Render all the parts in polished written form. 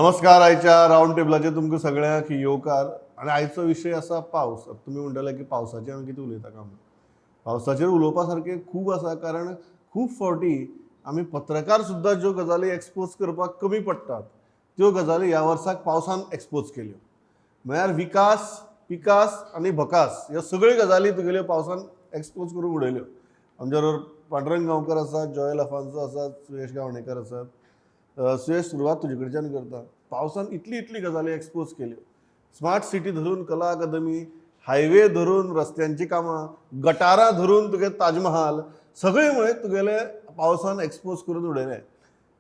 नमस्कार. आयच्या रावंड टेबलाचेर तुमकां सगळ्यांक येवकार. आनी आयचो विशय आसा पावस. आतां तुमी म्हणटले की पावसाचेर आमी कितें उलयता काय म्हणून. पावसाचेर उलोवपा सारकें खूब आसा, कारण खूब फावटी आमी पत्रकार सुद्दां ज्यो गजाली एक्सपोज करपाक कमी पडटात त्यो गजाली ह्या वर्साक पावसान एक्सपोज केल्यो. म्हळ्यार विकास, पिकास आनी भकास ह्यो सगळ्यो गजाली तुगेल्यो पावसान एक्सपोज करून उडयल्यो. आमच्या बरोबर पांडुरंग गांवकर आसा, जॉयल अफान्सो आसा, सुयेश गावणेकर आसात. सुयेश, सुरवात तुजे कडच्यान करता. पावसान इतली इतली गजाली एक्सपोज केल्यो. स्मार्ट सिटी धरून कला अकादमी, हायवे धरून रस्त्यांची कामां, गटारां धरून तुगे ताजमहाल, सगळें म्हळें तुगेले पावसान एक्सपोज करून उडयलें.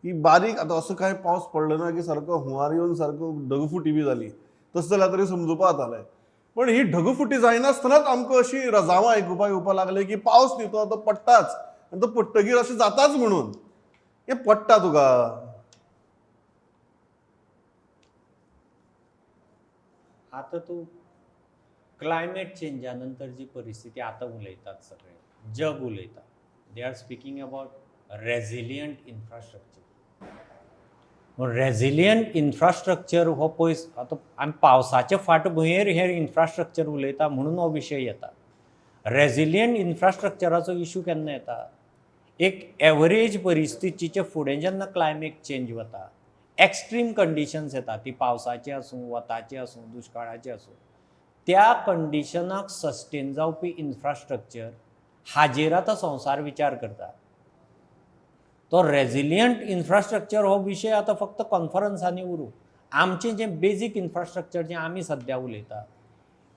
की बारीक आतां असो कांय पावस पडलो ना की सारको हुंवार येवन सारको ढगफुटी बी जाली, तशें जाल्यार तरी समजुपा जातालें. पण ही ढगफुटी जायनासतनाच आमकां अशी रजावां आयकुपाक येवपाक लागली की पावस न्ही तो आतां पडटाच, आनी तो पडटगीर अशें जाताच म्हणून. हें पडटा तुका? आतां तूं क्लायमेट चेंजा नंतर जी परिस्थिती आतां उलयतात, सगळे जग उलयता, they are speaking about resilient infrastructure. Resilient infrastructure हो पयस आतां आमी पावसाचे फाटभुंयेर हें इन्फ्रास्ट्रक्चर उलयता म्हणून हो विशय येता. रेजिलियंट इन्फ्रास्ट्रक्चराचो इशू केन्ना येता? एक एवरेज परिस्थितीचे फुडें जेन्ना क्लायमेट चेंज वता, एक्स्ट्रीम कंडिशन्स येता, ती पावसाची आसूं, वताची आसूं, दुश्काळाची आसूं, त्या कंडिशनाक सस्टेन जावपी इन्फ्रास्ट्रक्चर हाजेर आतां संवसार विचार करता. तो रेजिलियंट इन्फ्रास्ट्रक्चर हो विशय आतां फक्त कॉन्फरन्सांनी उरूं. आमचें जें बेजीक इन्फ्रास्ट्रक्चर जें आमी सद्या उलयता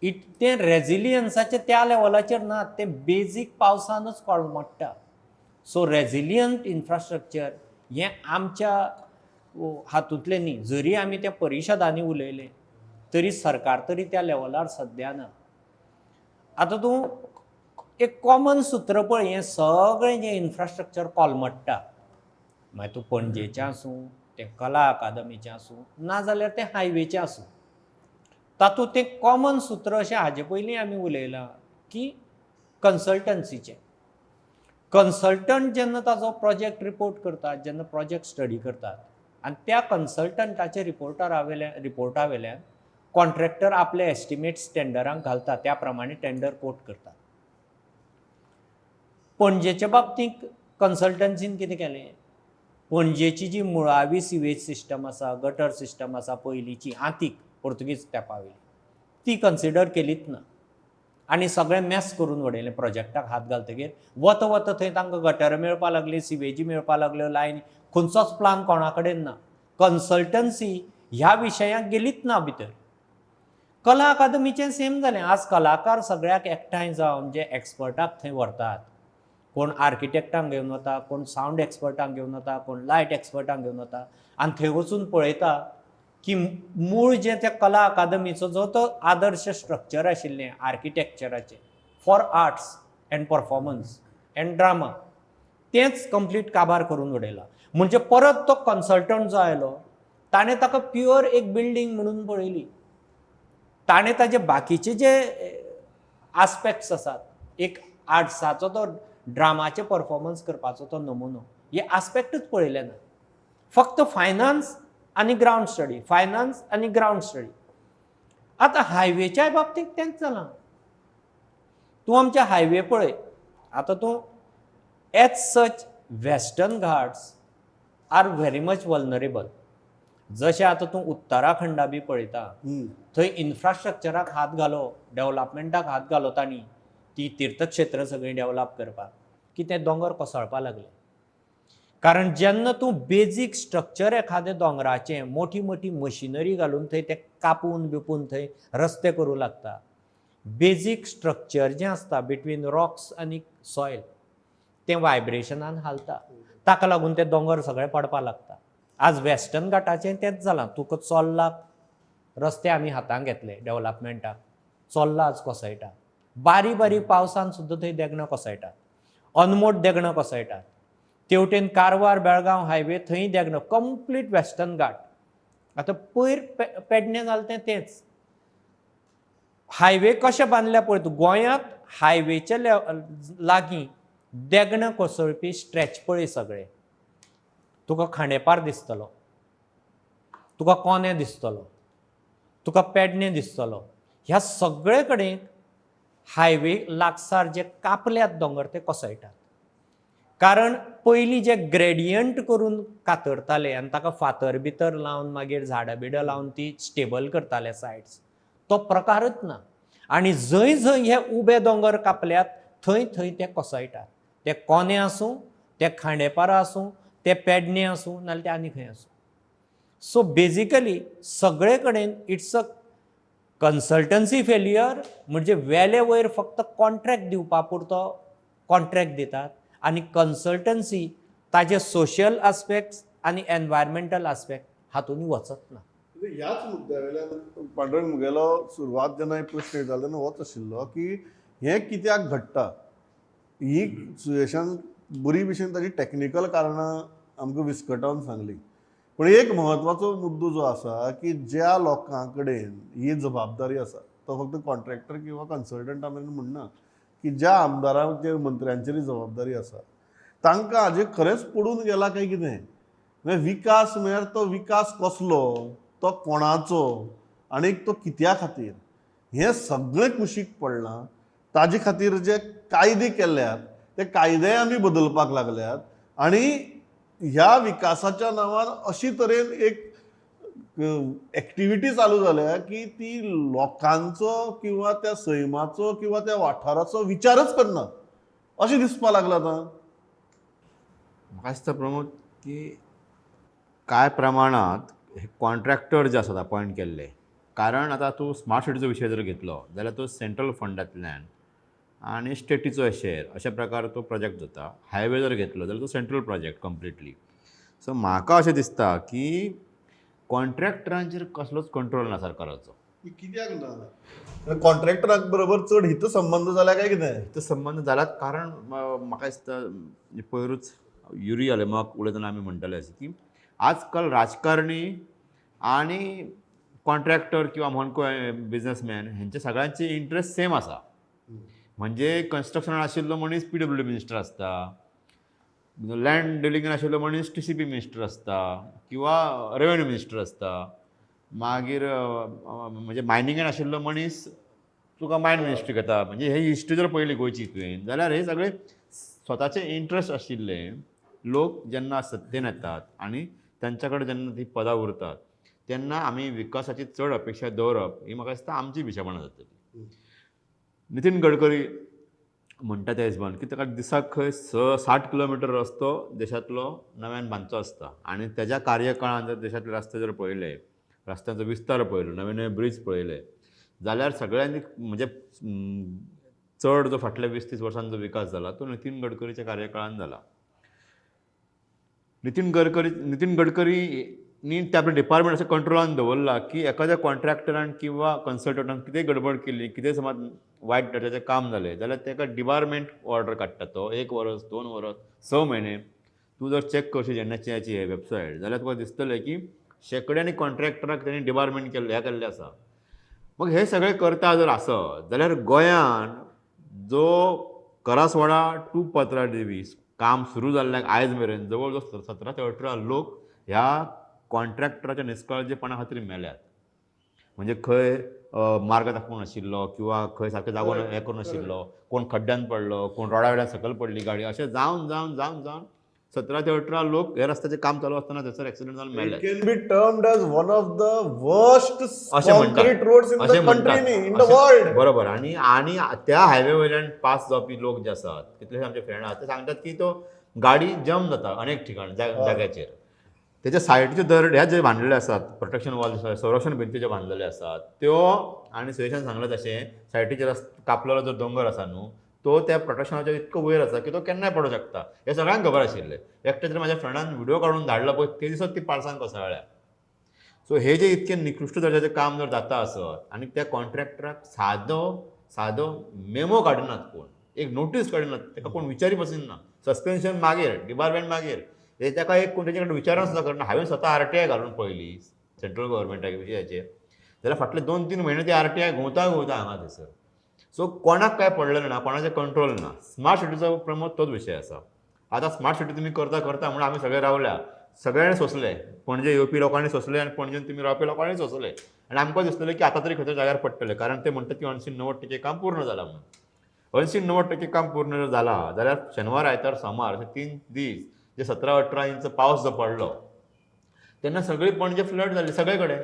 it तें रेजिलियन्साचें त्या लेवलाचेर ना, तें बेजीक पावसानच कोलमडटा. सो रेजिलियंट इन्फ्रास्ट्रक्चर हें आमच्या हातूंतलें न्ही. जरी आमी त्या परिशदांनी उलयलें तरी सरकार तरी त्या लेवलार सद्या ना. आतां तूं एक कॉमन सूत्र पळय, हें सगळें जें इन्फ्रास्ट्रक्चर कोलमडटा, मागीर तूं पणजेचें आसूं, तें कला अकादमीचें आसूं, नाजाल्यार तें हायवेचें आसूं, तातूंत तें कॉमन सूत्र अशें हाजे पयलीं आमी उलयलां की कन्सल्टन्सीचें. कन्सल्टंट जेन्ना ताजो प्रोजेक्ट रिपोर्ट करतात, जेन्ना प्रोजेक्ट स्टडी करतात आनी त्या कन्सल्टंटाच्या रिपोर्टा वेल्यान कॉन्ट्रॅक्टर आपले एस्टिमेट्स टेंडरांक घालता, त्या प्रमाणे टेंडर कोट करतात. पणजेच्या बाबतींत कन्सल्टन्सीन कितें केलें, पणजेची जी मुळावी सिवेज सिस्टम आसा, गटर सिस्टम आसा, पयलींची आंतीक पोर्तुगीज तेंपा वयली, ती कन्सिडर केलीच ना आनी सगळें मॅस करून उडयलें. प्रोजेक्टाक हात घालतकीर वता वता थंय तांकां गटरां मेळपाक लागली, सिवेजी मेळपाक लागल्यो, लायनी, खंयचोच प्लान कोणा कडेन ना. कन्सल्टन्सी ह्या विशयाक गेलीच ना भितर. कला अकादमीचें सेम जालें. आज कलाकार सगळ्याक एकठांय जावन जे एक्सपर्टाक थंय व्हरतात, कोण आर्किटेक्टांक घेवन वता, कोण सावंड एक्सपर्टांक घेवन वता, कोण लायट एक्सपर्टांक घेवन वता आनी थंय वचून पळयता की मूळ जें त्या कला अकादमीचो जो तो आदर्श स्ट्रक्चर आशिल्लें आर्किटेक्चराचें for arts and performance and drama, तेंच कंप्लीट काबार करून उडयलां. म्हणजे परत तो कन्सल्टंट जो आयलो ताणें ताका प्युअर एक बिल्डींग म्हणून पळयली, ताणें ताजे बाकीचे जे आस्पेक्ट्स आसात, एक आर्ट्साचो तो ड्रामाचें परफॉर्मन्स करपाचो तो नमुनो, हे आस्पेक्टूच पळयले ना. फक्त फायनान्स आनी ग्रावंड स्टडी, फायनान्स आनी ग्रावंड स्टडी. आतां हायवेच्याय बाबतींत तेंच जालां. तूं आमच्या हायवे पळय आतां, तूं as such Western Ghats are very much vulnerable. जशें आतां तूं उत्तराखंडा बी पळयता, थंय इन्फ्रास्ट्रक्चराक हात घालो, डेवलपमेंटाक हात घालो तांणी, ती तीर्थक्षेत्र सगळीं डेवलप करपाक, की ते दोंगर कोसळपाक लागले. कारण जेन्ना तूं बेजीक स्ट्रक्चर एखाद्या दोंगराचें मोठी मोठी मशिनरी घालून थंय ते कापून बिपून थंय रस्ते करूं लागता, बेजीक स्ट्रक्चर जें आसता बिटवीन रॉक्स आनी सॉयल तें वायब्रेशनान हालता, ताका लागून ते दोंगर सगळे पडपाक लागता. आज वेस्टर्न घाटाचें तेंच जालां. तुका चोल्लाक रस्ते आमी हातांत घेतले डेवलपमेंटाक, चोल्ला आज कोसळटा, बारीक बारीक पावसान सुद्दां थंय देगणां कोसळटात, अनमोड देगणां कोसळटात. तेवटेन कारवार बेळगांव हायवे थंय देगणां, कंप्लीट वेस्टर्न घाट. आतां पयर पेडणे जालें तें तेंच. हायवे कशें बांदल्या पळय तूं, गोंयांत हायवेच्या लागीं देगणां कोसळपी स्ट्रेच पळय सगळे, तुका खांडेपार दिसतलो, तुका कोने दिसतलो, तुका पेडणे दिसतलो. ह्या सगळे कडेन हायवे लागसार जे कापल्यात दोंगर ते कोसळटात, कारण पयलीं जे ग्रेडियंट करून कातरताले आनी ताका फातर बितर लावन मागीर झाडां बिडां लावन ती स्टेबल करताले सायड्स, तो प्रकारच ना. आनी जंय जंय हे उबे दोंगर कापल्यात थंय थंय ते कोसळटात. ते कोने आसूं, ते खांडेपारा आसूं, ते पेडणे आसूं, नाजाल्यार ते आनी खंय आसूं. सो बेजिकली सगळे कडेन it's a consultancy failure. म्हणजे वेले वयर फक्त कॉन्ट्रॅक्ट दिवपा पुरतो कॉन्ट्रॅक्ट दितात आनी कन्सल्टन्सी ताजे सोशल आस्पेक्ट्स आनी एनवायरमेंटल आस्पेक्ट हातूंत वचत ना. ह्याच मुद्द्या वयल्यान पांडुरंग मुगेलो सुरवात जेन्ना हे प्रश्न येतालो तेन्ना होच आशिल्लो की हें कित्याक घडटा. ही सुयेशान बरी भशेन ताची टॅक्निकल कारणां आमकां विस्कटावन सांगली, पूण एक म्हत्वाचो मुद्दो जो आसा की ज्या लोकां कडेन ही जबाबदारी आसा तो फक्त कॉन्ट्रॅक्टर किंवा कन्सल्टंटा मेरेन म्हणना, की ज्या आमदारांचेर मंत्र्यांचेर जबाबदारी आसा तांकां हाजेर खरेंच पडून गेला काय कितें. म्हणजे विकास म्हळ्यार तो विकास कसलो, तो कोणाचो आनी तो कित्या खातीर, हें सगळें कुशीक पडलां. ताजे खातीर जे कायदे केल्यात ते कायदेय आमी बदलपाक लागल्यात आनी ह्या विकासाच्या नांवान अशी तरेन एक एक्टिविटी चालू जाल्या की ती लोकांचो किंवा त्या सैमाचो किंवा त्या वाठाराचो विचारच करना अशें दिसपाक लागलां आतां. म्हाका दिसता प्रमोद की कांय प्रमाणांत हे कॉन्ट्रॅक्टर जे आसात अपॉयंट केल्ले, कारण आतां तूं स्मार्ट सिटीचो विशय जर घेतलो जाल्यार तो सेंट्रल फंडांतल्यान आनी स्टेटीचो शेअर अशा प्रकार तो प्रोजेक्ट जाता. हायवे जर घेतलो जाल्यार तो सेंट्रल प्रोजेक्ट कंप्लिटली. सो म्हाका अशें दिसता की कॉन्ट्रॅक्टरांचेर कसलोच कंट्रोल ना सरकाराचो. कित्याक ना कॉन्ट्रॅक्टराक बरोबर चड हित संबंद जाल्या काय कितें? हित संबंद जाल्यात, कारण म्हाका दिसता पयरूच युरी आलेमाक उलयतना आमी म्हणटाले अशें की आजकाल राजकारणी आनी कॉन्ट्रॅक्टर किंवा म्हण बिजनसमॅन हेंचे सगळ्यांचे इंट्रस्ट सेम आसा. म्हणजे कन्स्ट्रक्शनान आशिल्लो मनीस PWD minister आसता, लँड डिलिंगान आशिल्लो मनीस TCP minister आसता किंवा रेवेन्यू मिनिस्टर आसता, मागीर म्हणजे मायनिंगान आशिल्लो मनीस तुका मायन मिनिस्ट्री घेता. म्हणजे हे हिस्ट्री जर पळयली गोंयची तुवें जाल्यार हे सगळे स्वताचे इंट्रस्ट आशिल्ले लोक जेन्ना सत्तेन येतात आनी तांच्या कडेन जेन्ना ती पदां उरतात तेन्ना आमी विकासाची चड अपेक्षा दवरप ही म्हाका दिसता आमची पिशेपणां जातली. नितीन गडकरी म्हणटा त्या हिशोबान की ताका दिसाक खंय 60 किलोमिटर रस्तो देशांतलो नव्यान बांदचो आसता आनी तेज्या कार्यकाळान जर देशांतले रस्ते जर पळयले, रस्त्यांचो विस्तार पळयलो, नवे नवे ब्रीज पळयले जाल्यार सगळ्यांनी म्हणजे चड जो फाटल्या 20-30 वर्सांचो विकास जाला तो नितीन गडकरीच्या कार्यकाळान जाला. नितीन गडकरीनी ते आपलें डिपार्टमेंट अशें कंट्रोलान दवरलां की एखाद्या कॉन्ट्रॅक्टरान किंवा कन्सल्टंटान कितेंय गडबड केली, कितेंय समज वायट दर्जाचें काम जालें जाल्यार ताका डिबारमेंट ऑर्डर काडटा तो. 1 वर्स, 2 वर्स, 6 म्हयने. तूं जर चॅक करशी एनएचएआयची हे वेबसायट जाल्यार तुका दिसतलें की शेंकड्यांनी कॉन्ट्रॅक्टराक तेणी डिबारमेंट केल्लें हें केल्लें आसा. मग हे सगळें करता जर आसत जाल्यार गोंयान जो करासवाडा टू पत्रादेवी काम सुरू जाल्ल्याक आयज मेरेन जवळ जवळ 17 ते 18 लोक ह्या कॉन्ट्रॅक्टराच्या निश्काळजीपणा खातीर मेल्यात. म्हणजे खंय मार्ग दाखोवंक नाशिल्लो किंवा खंय सारकें जागो हें करूंक नाशिल्लो, कोण खड्ड्यान पडलो, कोण रोडा वयल्यान सकयल पडली गाडी, अशें जावन जावन जावन जावन 17 ते 18 लोक हे रस्त्याचें काम चालू आसतना थंयसर एक्सिडंट जावन मेले. It can be termed as one of the worst concrete roads in the country, in the world. बरोबर. आनी आनी त्या हायवे वयल्यान पास जावपी लोक जे आसात, कितलेशे आमचे फ्रेंड आसात, ते सांगतात की तो गाडी जम जाता अनेक ठिकाण जाग्याचेर. त्याच्या सायडीच्यो दरड्या जे बांदलेले आसात, प्रोटेक्शन वॉल, संरक्षण भिंती ज्यो बांदलेल्यो आसात त्यो, आनी सुरेशान सांगलें तशें सायडीचेर कापलेलो जो दोंगर आसा न्हू तो त्या प्रोटेक्शनाच्या इतको वयर आसा की तो केन्नाय पडूंक शकता, हें सगळ्यांक खबर आशिल्लें. एकटें तरी म्हाज्या फ्रेंडान व्हिडियो काडून धाडलो पळय, ते दिसत ती पालसां कोसळ्ळ्या. सो हे जे इतके निकृश्ट दर्जाचें काम जर जाता आसत आनी त्या कॉन्ट्रॅक्टराक सादो सादो मेमो काडिनात, कोण एक नोटीस काडिनात, ताका कोण विचारी पसून ना, सस्पेन्शन मागीर, डिबारमेंट मागीर, हे ताका एक कोण तेजे कडेन विचारून सुद्दां करना. हांवें स्वता RTI घालून पळयली सेंट्रल गव्हर्मेंटाक विशयाचेर, जाल्यार फाटले 2-3 म्हयने ते RTI घुंवता घुंवता हांगा थंयसर. सो कोणाक काय पडलेलें ना, कोणाचें कंट्रोल ना. स्मार्ट सिटीचो प्रमोद तोच विशय आसा. आतां स्मार्ट सिटी तुमी करता करता म्हणून आमी सगळे रावल्या, सगळ्यांनी सोंसलें, पणजे येवपी लोकांनी सोंसलें आनी पणजेन तुमी रावपी लोकांनी सोंसलें. आनी आमकां दिसतलें की आतां तरी खंय जाग्यार पडटलें, कारण ते म्हणटात की 80-90% काम पूर्ण जालां म्हणून. 80-90% काम पूर्ण जर जालां जाल्यार शेनवार, आयतार, सोमार अशे 3 दीस जे 17-18 इंच पावस जो पडलो तेन्ना सगळी पणजे फ्लड जाली सगळे कडेन.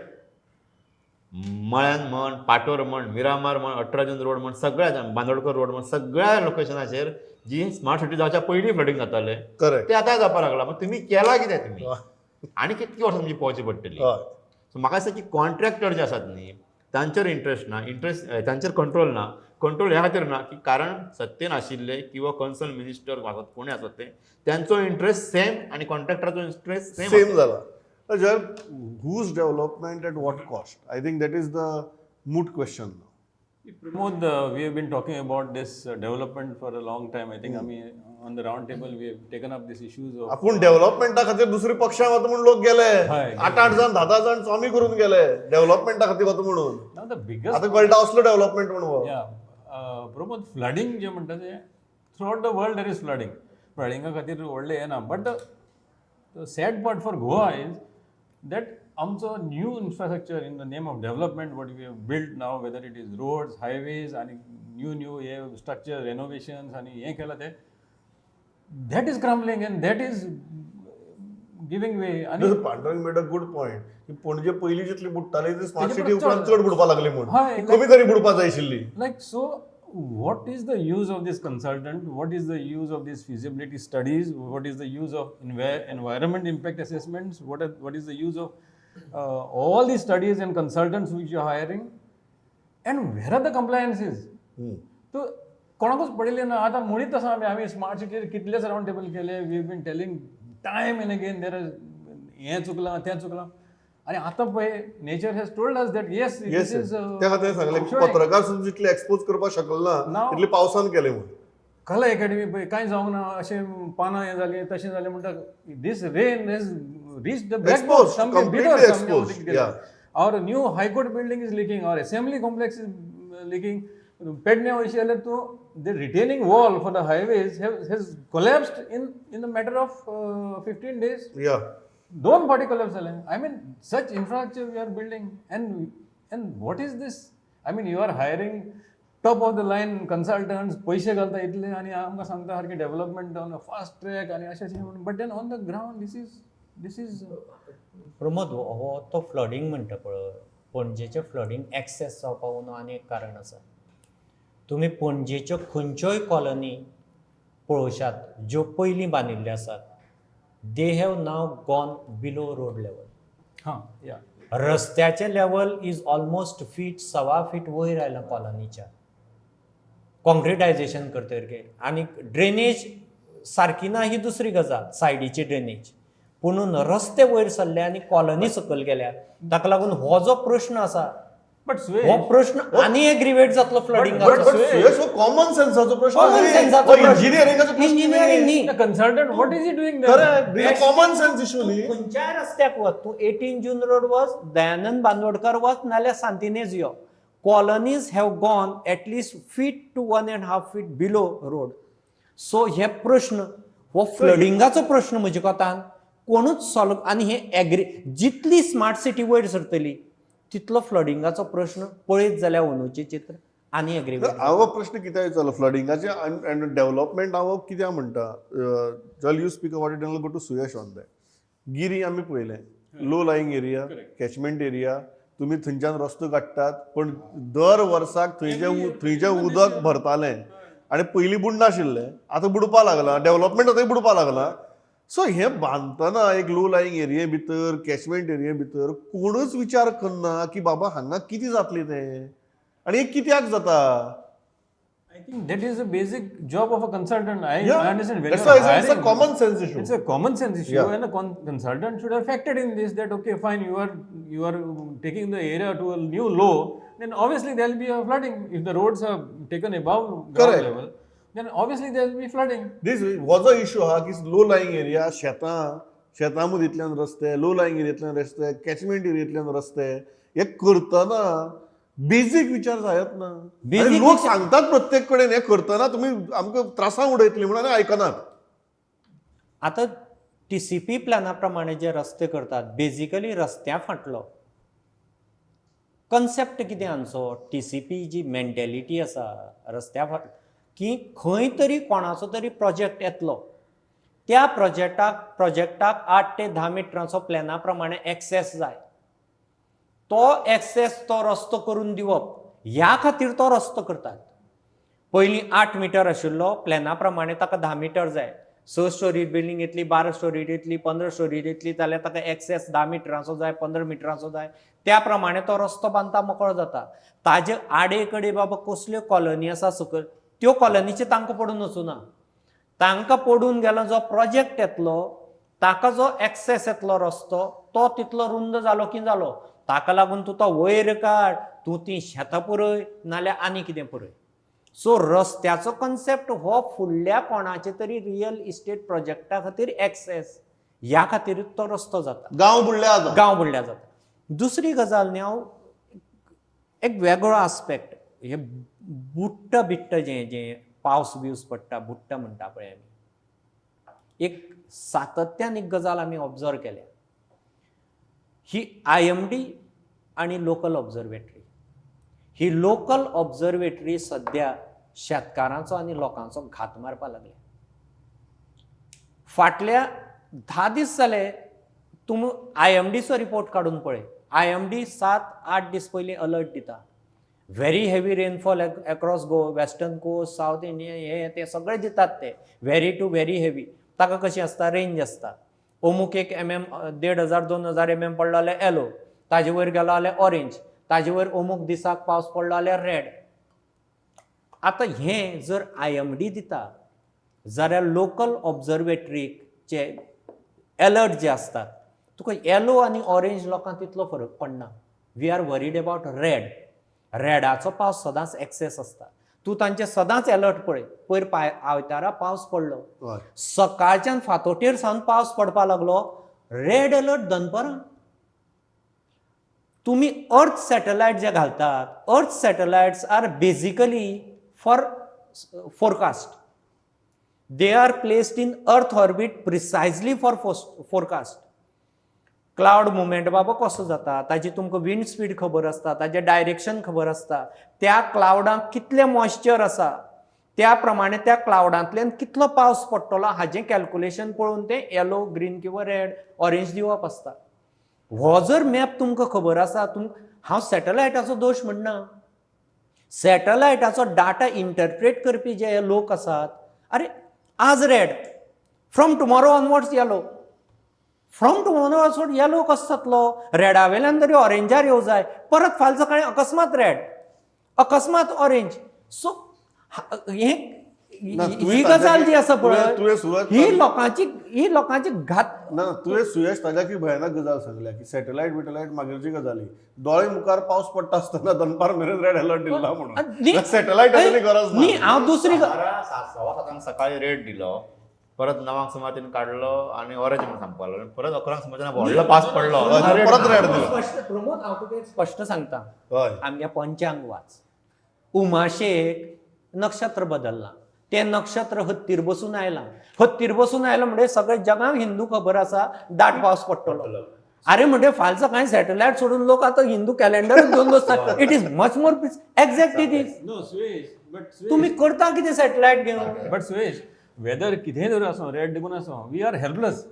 मळ्यान म्हण, पाटोर म्हण, मिरामार म्हण, 18 जून रोड म्हण, सगळ्या बांदोडकर रोड म्हण, सगळ्या लोकेशनाचेर जी स्मार्ट सिटी जावच्या पयलीं फ्लडींग जातालें करेक्ट ते आतां जावपाक लागलां. मग तुमी केलां कितें तुमी आनी कितकी वर्सां तुमची पोवची पडटली? हय. सो म्हाका दिसता की कॉन्ट्रॅक्टर जे आसात न्ही तांचेर इंट्रस्ट ना, इंट्रस्ट तांचेर कंट्रोल ना. कंट्रोल ह्या खातीर ना की कारण सत्तेन आशिल्ले किंवा कन्सर्न मिनिस्टर आसत कोणी आसत ते त्यांचो इंट्रस्ट सेम आनी कॉन्ट्रॅक्टराचो इंट्रस्ट सेम सेम जाला. जर whose development at what cost, I think that is the moot question. Pramod, we have been talking about this development for a long time. I think, I mean, on the round table, we have taken up these issues of. आपूण डेव्हलपमेंटा खातीर दुसरे पक्षां वता म्हणून लोक गेले, हय. 8-8 जाण 10-10 जाण स्वामी करून गेले डेव्हलपमेंटा खातीर वता म्हणून. Now, the biggest. आतां कळटा असलो डेव्हलपमेंट म्हणून हो. Yeah. Pramod, flooding जे म्हणटा ते throughout the world there is flooding. फ्लडिंगा खातीर व्हडलें हें ना, but the sad part for Goa is that आमचो new infrastructure in the name of development what we have build now, whether it is roads, highways आनी new new हे structure रेनोवेशन्स आनी हें केलां तें, that is crumbling and that is giving way. आनी Pandurang made a good point की पणजे पयलीं जितली बुडटाली ती स्मार्ट तेजे सिटी परस उपरांत चड. चड बुडपाक लागली म्हूण, हय, ती कमी तरी बुडपा जाय आशिल्ली. Like, so what is the use of this consultant? What is the use of these feasibility studies? What is the use of environment impact assessments? What is the use of all these studies and consultants which you are hiring? And where are the compliances? तो कोणाकूच पडिल्लें ना. आतां म्हणीत आसा आमी, आमी smart सिटीर कितलेच round table केले. We been telling time and again, there is हें चुकलां, तें चुकलां, आनी आतां पळय nature has told us that yes, yes this is त्या खातीर सांगलें की पत्रकार सुद्दां जितले एक्सपोज करपाक शकल ना तितले पावसान केले म्हूण. कला एकेडमी पळय कांय जावंक ना, अशें पानां हें जालीं, तशें जालें म्हणटा. This rain has reach the black Exposed, completely exposed, yeah. Our new high court building is leaking, our assembly complex is leaking. Pedne वयशी जाल्यार तूं the retaining wall for the highways has collapsed in the matter of 15 days. या. दोन फावटी collapse जालें. I mean, such infrastructure we are building, and what is this? I mean, you are hiring top of the line consultants, पयशे घालता इतले आनी आमकां सांगता सारकें डेव्हलपमेंट ऑन फास्ट ट्रॅक आनी अशें अशें म्हणून, but then on the ground this is Pramod, हो तो फ्लडींग म्हणटा पळय, पणजेचें फ्लडींग एक्सेस जावपाक न्हू आनी एक कारण आसा. तुमी पणजेच्यो खंयच्योय कॉलनी पळोवशात ज्यो पयलीं बांदिल्ल्यो आसात, they have now gone below road level. हां, या. रस्त्याचें लेवल is almost feet, सवा फीट वयर आयलां कॉलनीच्या, कॉन्क्रिटायजेशन करतकीर. आनी ड्रेनेज सारकी ना ही दुसरी गजाल, सायडीची ड्रेनेज. पुणून रस्ते वयर सरले आनी कॉलनी सकयल गेल्या, ताका लागून हो जो प्रश्न आसा बट हो प्रश्न आनी एग्रीवेट जातलो फ्लडिंगाचो. बट सुयश, हो कॉमन सेन्साचो प्रश्न. कॉमन सेन्साचो. इंजिनियरिंगाचो प्रश्न. इंजिनियरींग न्ही. Consultant, what is he doing? Correct, common sense issue न्ही. खंयच्याय रस्त्याक वच तूं, 18 जून रोड वच, दयानंद बांदोडकर वच, नाल्यार सांतिनेज यो, colonies have gone at least feet to 1.5 feet below road. So हे प्रश्न, हो फ्लडिंगाचो प्रश्न म्हज्या कोतान कोणूच सॉल्व. आनी हे एग्री जितली स्मार्ट सिटी वयर सरतली तितलो फ्लडिंगाचो प्रश्न पळयत जाल्यार अंदूचें चित्र आनी एग्रीवेट. हांव प्रश्न कित्याक विचारलो फ्लडिंगाचे आनी डेव्हलपमेंट हांव कित्याक म्हणटा, Joel, you speak about it, go to Suyash on that. Giri आमी पळयलें, low lying area, catchment area, तुमी थंयच्यान रस्तो काडटात, पण दर वर्साक थंयचें उदक भरतालें आनी पयलीं बुडनाशिल्लें, आतां बुडपा लागलां, डेव्हलपमेंट आतां बुडपा लागलां. सो हें बांदतना एक लो लायींग एरिये भितर, कॅचमेंट एरिये भितर कोणूच विचार करना की बाबा हांगा कितें जातलें तें आनी हें कित्याक जाता. I think that is the basic job of a consultant. I Yeah. understand when That's you're why I said it's a hiring, common sense issue. It's a common sense issue, Yeah. and a consultant should have factored in this that okay, fine, you are taking the area to a new low, then obviously there will be a flooding. If the roads are taken above ground Correct. Level, then obviously there will be flooding. This हो जो issue आहा की लो लायींग area, शेतां शेतां मदींतल्यान रस्ते, लो लायींग एरियेंतल्यान रस्ते, catchment एरियेंतल्यान रस्ते, हे करतना बेजीक विचार जायत ना. Basic आनी लोक सांगतात प्रत्येक कडेन हे करतना तुमी आमकां त्रासांक उडयतली म्हणून, आनी आयकनात. आतां TCP प्लॅना प्रमाणे जे रस्ते करतात, बेजिकली रस्त्या फाटलो कन्सेप्ट कितें आमचो, TCP जी मेंटेलिटी आसा रस्त्या फाट की खंय तरी कोणाचो तरी प्रोजेक्ट येतलो, त्या प्रोजेक्टाक 8 ते 10 मिटरांचो प्लॅना प्रमाणे एक्सेस जाय, तो एक्सेस तो रस्तो करून दिवप ह्या खातीर तो रस्तो करतात. पयलीं 8 मिटर आशिल्लो, प्लॅना प्रमाणे ताका 10 मिटर जाय. 6 स्टोरी बिल्डींग येतली, 12 स्टोरी येतली, 15 स्टोरी येतली जाल्यार ताका एक्सेस 10 मिटरांचो जाय, 15 मिटरांचो जाय, त्या प्रमाणे तो रस्तो बांदता, मोकळो जाता. ताजे आडे कडे बाबा कसल्यो कॉलनी आसा सकयल, त्यो कॉलनीचे तांकां पडून वचूना, तांकां पडून गेलो जो प्रोजेक्ट येतलो ताका जो एक्सेस येतलो रस्तो तो तितलो रुंद जालो की जालो. ताका लागून तूं तो वयर काड, तूं ती शेतां पुरय नाल्यार आनी कितें पुरय. सो रस्त्याचो कन्सेप्ट हो फुडल्या कोणाचे तरी रियल इस्टेट प्रोजेक्टा खातीर एक्सेस ह्या खातीर तो रस्तो जाता, गांव बुडल्या जाता, गांव बुडल्या जाता. दुसरी गजाल न्ही, हांव एक वेगळो आस्पेक्ट, हे बुट्टा बिट्टा जे जे पावस बिवस पडटा, बुट्टा म्हणटा पळय आमी, एक सातत्यान एक गजाल आमी ऑब्जर्व केल्या, ही IMD आनी लोकल ऑब्जर्वेटरी. ही लोकल ऑब्जर्वेटरी सद्या शेतकारांचो आनी लोकांचो घात मारपाक लागल्या. फाटल्या 10 दीस जाले तुमी IMDचो रिपोर्ट काडून पळय, IMD 7-8 दीस पयलीं अलर्ट दिता, very heavy rainfall across Goa, western coast, south India, हे ते सगळे दितात ते व्हेरी टू व्हेरी हेवी. ताका कशी आसता रेंज आसता, अमूक 1 mm 1500 2000 mm पडलो जाल्यार येलो, ताजे वयर गेलो जाल्यार ऑरेंज, ताजे वयर अमूक दिसाक पावस पडलो जाल्यार रेड. आतां हें जर IMD दिता जाल्यार लोकल ऑब्जर्वेटरीचे एलर्ट जे आसतात तुका येलो आनी ऑरेंज लोकांक तितलो फरक पडना. We are worried about red. रेडाचो पावस सदांच एक्सेस आसता, तूं तांचे सदांच एलर्ट पळय. पयर आयतारा पावस पडलो, सकाळच्यान फांतोटेर सावन पावस पडपाक लागलो, रेड अलर्ट दनपरां. तुमी अर्थ सॅटलायट जे घालतात, earth satellites are basically for forecast. They are placed in earth orbit precisely for forecast. Cloud movement बाबा कसो जाता ताजी तुमकां विंड स्पीड खबर आसता, ताजें डायरेक्शन खबर आसता, त्या क्लावडांक कितलें मॉइश्चर आसा त्या प्रमाणे त्या क्लावडांतल्यान कितलो पावस पडटलो हाजें कॅल्कुलेशन पळोवन तें येलो, ग्रीन किंवा रेड, ऑरेंज दिवप आसता. हो जर मॅप तुमकां खबर आसा, हांव सॅटलायटाचो दोश म्हणना, सॅटलायटाचो डाटा इंटरप्रेट करपी जे लोक आसात, अरे आज red, from tomorrow onwards yellow, from tomorrow onwards yellow कसो जातलो? रेडा वेल्यान तरी ऑरेंजार येवं जाय, परत फाल्यां सकाळीं अकस्मात रेड, अकस्मात ऑरेंज. सो हे ही गजाल जी आसा पळय, ही लोकांची घात. ना तुवें सुयश ताज्या की भयानक गजाल सांगल्या की सॅटेलायट बिटेलायट मागीरची गजाली, दोळे मुखार पावस पडटा आसतना दनपार मेरेन रेड अलर्ट दिला म्हणून सॅटेलायटाची गरज न्ही. हांव दुसरी 7:15 सकाळी रेड दिलो, परत 9 सुमार तिने काडलो आनी ऑरेंज म्हणून सांगपाक लागलो, परत 11 सुमार व्हडलो पास पडलो, परत रेड दिलो. स्पश्ट प्रमोद, हांव तुका एक स्पश्ट सांगता, आमगे पंचांग वाच, उमाशेक नक्षत्र बदल्लां, तें नक्षत्र हत्तीर बसून आयलां, हत्तीर बसून आयलां म्हणजे सगळे जगाक हिंदू खबर आसा दाट पावस पडटलो. अरे म्हणजे फाल्यां सकाळीं सॅटेलायट सोडून लोक आतां हिंदू कॅलेंडर घेवन बसतात. It is much more exact it is. तुमी करता कितें सॅटेलायट घेवन? बट सुयेश, वेदर कितेंय जर आसूं, रेड देखून आसूं, we are helpless,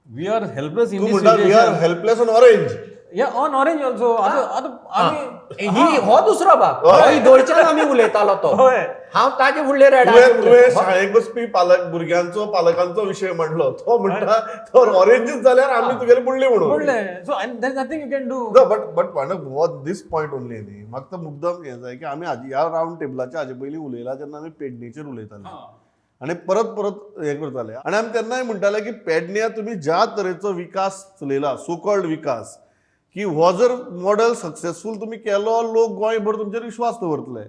we are helpless in this situation. We are helpless on orange. Yeah, on orange also. आतां ही हो दुसरो भाग, हो दोळच्यान आमी उलयतालो तो, हांव ताजे फुडले रेडाचेर. तुवें शाळेक बसपी पालक भुरग्यांचो पालकांचो विशय मांडलो, तो म्हणटा तो ऑरेंजच जाल्यार आमी तुगेले बुडले म्हणून बुडले. So and there is nothing you can do. But but what this point only न्ही, म्हाका तर मुद्दम हें जाय की आमी ह्या रावंड टेबलाच्या हाजे पयलीं उलयला तेन्ना आमी पेडणेचेर उलयताले आनी परत परत हें करताले, आनी आमी तेन्नाय म्हणटाले की पेडण्या तुमी ज्या तरेचो विकास चलयला, सो कॉल्ड विकास, की हो जर मॉडल सक्सेसफूल तुमी केलो, लोक गोंयभर तुमचेर विश्वास दवरतले.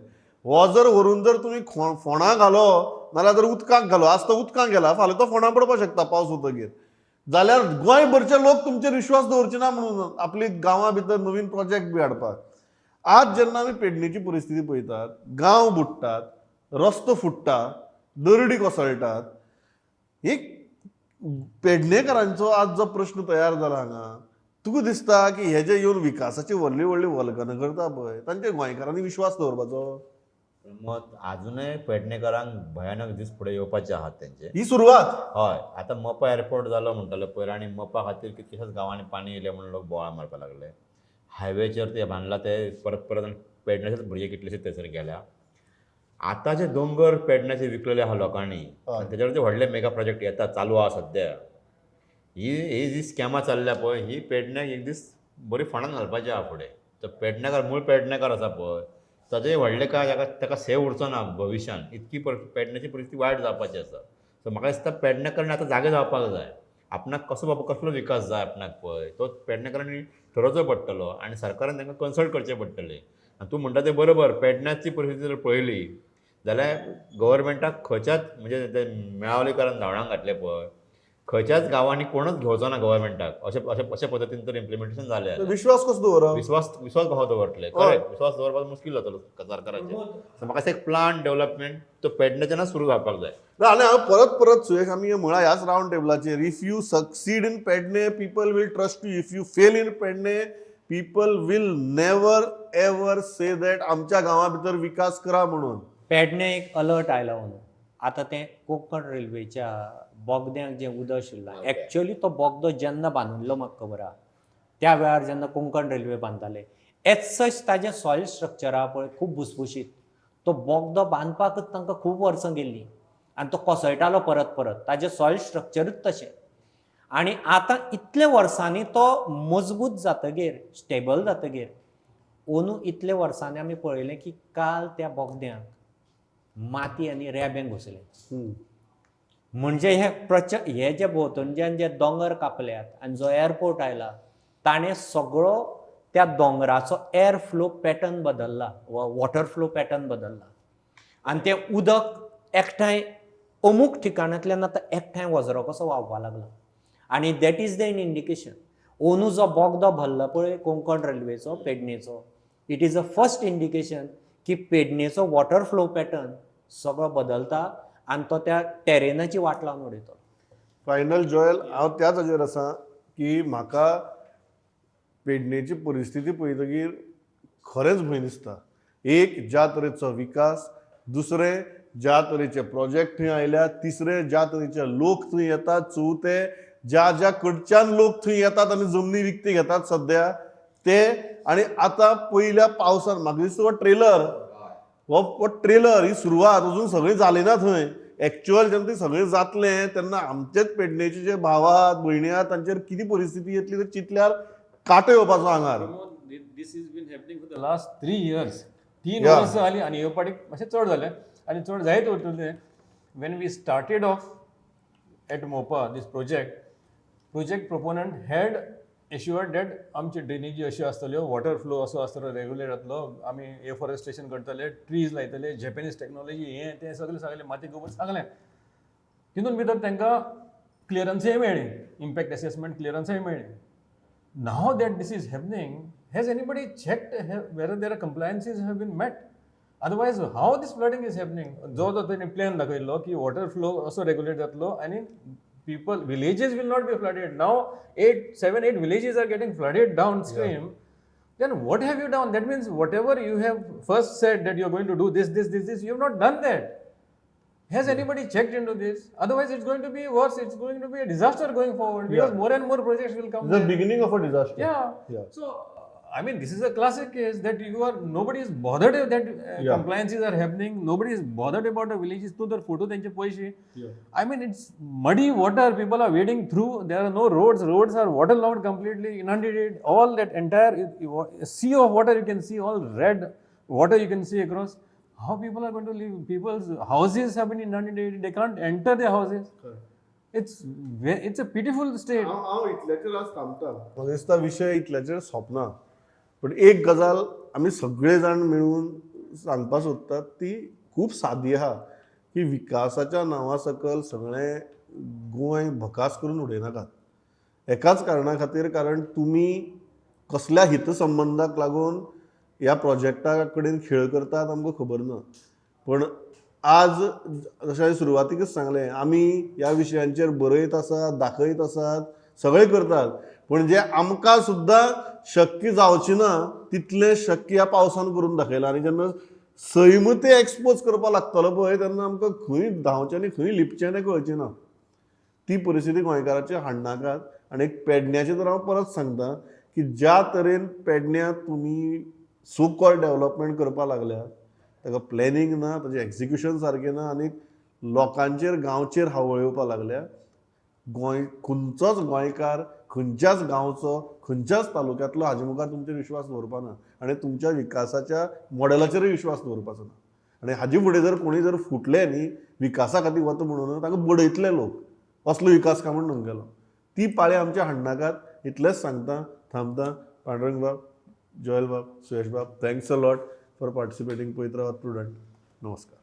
हो जर व्हरून जर तुमी फोंडा घालो नाल्यार जर उदकाक घालो, आज तो उदकाक गेला, फाल्यां तो फोंडा पडपाक शकता पावस वतगीर, जाल्यार गोंयभरचे लोक तुमचेर विश्वास दवरचे ना म्हणून आपली गांवां भितर नवीन प्रोजेक्ट बी हाडपाक. आज जेन्ना आमी पेडणेची परिस्थिती पळयतात, गांव बुडटात, रस्तो फुट्टा, दरडी कोसळटात, एक पेडणेकरांचो आज जो प्रश्न तयार जाला हांगा, तुका दिसता की हे जे येवन विकासाची व्हडली व्हडली वल्गनां करता पळय, तांचे गोंयकारांनी विश्वास दवरपाचो? मत अजूनय पेडणेकरांक भयानक दीस फुडें येवपाचे आहात तेंचे. ही सुरवात. हय, आतां मोपा एअरपोर्ट जालो म्हणटालो पयर, आनी मोपा खातीर कितल्याशाच गांवांनी पाणी येयलें म्हणून लोक बोवाळ मारपाक लागले. हायवेचेर ते बांदला ते परत परत, आनी पेडण्याचेच भुरगे कितलेशे थंयसर गेल्या. आतां जे दोंगर पेडण्याचे विकलेले आहा लोकांनी, तेच्यावर जे व्हडले मेगा प्रोजेक्ट येता चालू आहा सद्या, ही ही जी स्कॅमां चल्ल्या पळय, ही पेडण्याक एक दीस बरी फोंडान घालपाची आहा फुडें. तर पेडणेकार, मूळ पेडणेकार आसा पळय, ताजें व्हडलें काय ताका सेव उरचो ना भविश्यान, इतकी पेडण्याची परिस्थिती वायट जावपाची आसा. सो म्हाका दिसता पेडणेकारांनी आतां जागे जावपाक जाय. आपणाक कसो बाबा कसलो विकास जाय आपणाक पळय, तो पेडणेकारांनी ठरोवचो पडटलो आनी सरकारान तांकां कन्सल्ट करचें पडटलें. आनी तूं म्हणटा तें बरोबर, पेडण्याची परिस्थिती जर पळयली जाल्यार गव्हर्मेंटाक खंयच्याच, म्हणजे ते मेळावलीकरान धांवडावन घातलें पळय, खंयच्याच गांवांनी कोणूच घेवचो ना गव्हर्मेंटाक, अशें अशें अशे पद्दतीन तर इम्प्लिमेंटेशन जालें. विश्वास कसो दवरप? विश्वास कसो दवरतले? करेक्ट, विश्वास दवरपाक मुश्कील जातलो सरकाराचेर. सो म्हाका एक प्लान डेव्हलपमेंट तो पेडण्याच्यानच सुरू जावपाक जाय. ना, आनी हांव परत परत सुयश, आमी म्हळां ह्याच round टेबलाचेर, if you succeed in Pedne people will trust you, if you fail in Pedne people will never ever say that आमच्या गांवा भितर विकास करा म्हणून. पेडणे एक अलर्ट आयला म्हणून आतां तें कोंकण रेल्वेच्या बोगद्यांक जें उदक शिरलां, एक्चुअली तो बोगदो जेन्ना बांदिल्लो म्हाका खबर आहा, त्या वेळार जेन्ना कोंकण रेल्वे बांदताले, एज सच ताजें सॉयल स्ट्रक्चर आहा पळय खूब भुसभुशीत, तो बोगदो बांदपाकच तांकां खूब वर्सां गेल्लीं आनी तो कोसळटालो परत परत, ताजें सॉयल स्ट्रक्चरूच तशें. आनी आतां इतले वर्सांनी तो मजबूत जातगीर, स्टेबल जातगीर, अंदू इतले वर्सांनी आमी पळयलें की काल त्या बोगद्यांक माती आनी रेबें घुसलें. म्हणजे हे हे जे भोंवतणच्यान जे दोंगर कापल्यात आनी जो एअरपोर्ट आयला ताणें सगळो त्या दोंगराचो एअर फ्लो पॅटर्न बदलला, वॉटर फ्लो पॅटर्न बदलला, आनी तें उदक एकठांय अमूक ठिकाणांतल्यान आतां एकठांय वजरो कसो व्हांवपाक लागला. आनी that is the indication. अंदू जो बोगदो भरला पळय कोंकण रेल्वेचो पेडणेचो, it is a first indication की पेडणेचो वॉटर फ्लो पॅटर्न सगळो बदलता आनी तो त्या टेरेनाची वाट लावन उडयतलो. फायनल जॉयल, हांव त्याच हाजेर आसा की म्हाका पेडणेची परिस्थिती पळयतकीर खरेंच भंय दिसता. एक, ज्या तरेचो विकास, दुसरें ज्या तरेचे प्रोजेक्ट थंय आयल्यात, तिसरें ज्या तरेचे लोक थंय येतात, चवथें ज्या ज्या कडच्यान लोक थंय येतात आनी जमनी विकती घेतात सद्या ते. आनी आतां पयल्या पावसान म्हाका दिसता हो ट्रेलर, हो ट्रेलर ही सुरवात, अजून सगळें जालें ना थंय. एक्चुअल जेन्ना तें सगळें जातलें तेन्ना आमचेच पेडणेचे जे भाव आहात, भयणी आहात, तांचेर कितें परिस्थिती येतली ते चिंतल्यार कांटो येवपाचो आंगार. This is been happening for the last 3 years. 3 वर्सां जालीं आनी ह्यो पाटी मातशें चड जालें आनी चड जायत उरतलें. When we started off at Mopa this project, project proponent had assured that आमची ड्रेनेजी अश्यो आसतल्यो, वॉटर फ्लो असो आसतलो, रेगुलेट जातलो, आमी एफॉरेस्टेशन करतले, ट्रीज लायतले, जॅपनीज टॅक्नोलॉजी, हें तें सगळें सगळें माती गोबर सगळें. तितून भितर तांकां क्लियरन्सय मेळ्ळी, इम्पॅक्ट एसेसमेंट क्लियरन्सय मेळ्ळी. Now that this is happening, has anybody checked whether their compliances have been met? Otherwise, how this flooding is happening? जो जो तेणी प्लॅन दाखयल्लो की वॉटर फ्लो असो रेगुलेट जातलो आनी people, villages will not be flooded. Now 8, 7, 8 villages are getting flooded downstream. Then what have you done? That means whatever you have first said that you are going to do this, this, this, this, you have not done that. Has anybody checked into this? Otherwise, it's going to be worse. It's going to be a disaster going forward because more and more projects will come. The beginning of a disaster. Yeah. So, I mean, this is a classic case that you are, nobody is bothered that compliances are happening. Nobody is bothered about the villages. To their photo, त्यांचे पैसे. I mean, it's muddy water. People are wading through. There are no roads. Roads are waterlogged completely, inundated. All that entire sea of water you can see, all red water you can see across. How people are going to live? People's houses have been inundated. They can't enter their houses. It's a pitiful state. हांव इतल्याचेर आज थांबता. म्हाका दिसता विशय इतल्याचेर सोंपना, पण एक गजाल आमी सगळे जाण मेळून सांगपाक सोदतात ती खूब सादी आहा की विकासाच्या नांवा सकल सगळें गोंय भकास करून उडयनाकात. एकाच कारणा खातीर, कारण तुमी कसल्या हितसंबंदाक लागून ह्या प्रोजेक्टा कडेन खेळ करतात आमकां खबर ना, पण आज जशें हांवें सुरवातीकच सांगलें, आमी ह्या विशयांचेर बरयत आसात, दाखयत आसात, सगळें करतात, पूण जें आमकां सुद्दां शक्य जावचें ना तितलें शक्य ह्या पावसान करून दाखयलां. आनी जेन्ना सैम तें एक्सपोज करपाक लागतलो पळय तेन्ना आमकां खंय धांवचें आनी खंय लिपचें तें कळचें ना. ती परिस्थिती गोंयकाराची हाडनाकात. आनी एक पेडण्याचें तर हांव परत सांगता की ज्या तरेन पेडण्यां तुमी सो कॉल्ड डेवलपमेंट करपाक लागल्यात, ताका प्लॅनिंग ना, ताजें एक्जिक्युशन सारकें ना आनी लोकांचेर गांवचेर हावळ येवपाक लागल्या. गोंय खंयचोच गोंयकार खंयच्याच गांवचो खंयच्याच तालुक्यांतलो हाजे मुखार तुमचेर विश्वास दवरपा ना आनी तुमच्या विकासाच्या मॉडेलाचेरूय विश्वास दवरपाचो ना. आनी हाजे फुडें जर कोणूय जर फुटले न्ही विकासा खातीर वता म्हणून, तांकां बडयतले लोक, असलो विकास काय म्हूण तुमगेलो. ती पाळी आमच्या हाडनाकात इतलेंच सांगता, थांबता. पांडुरंग बाब, जोयल बाब, सुयश बाब, thanks a lot for participating. पळयत रावात प्रुडंट. नमस्कार.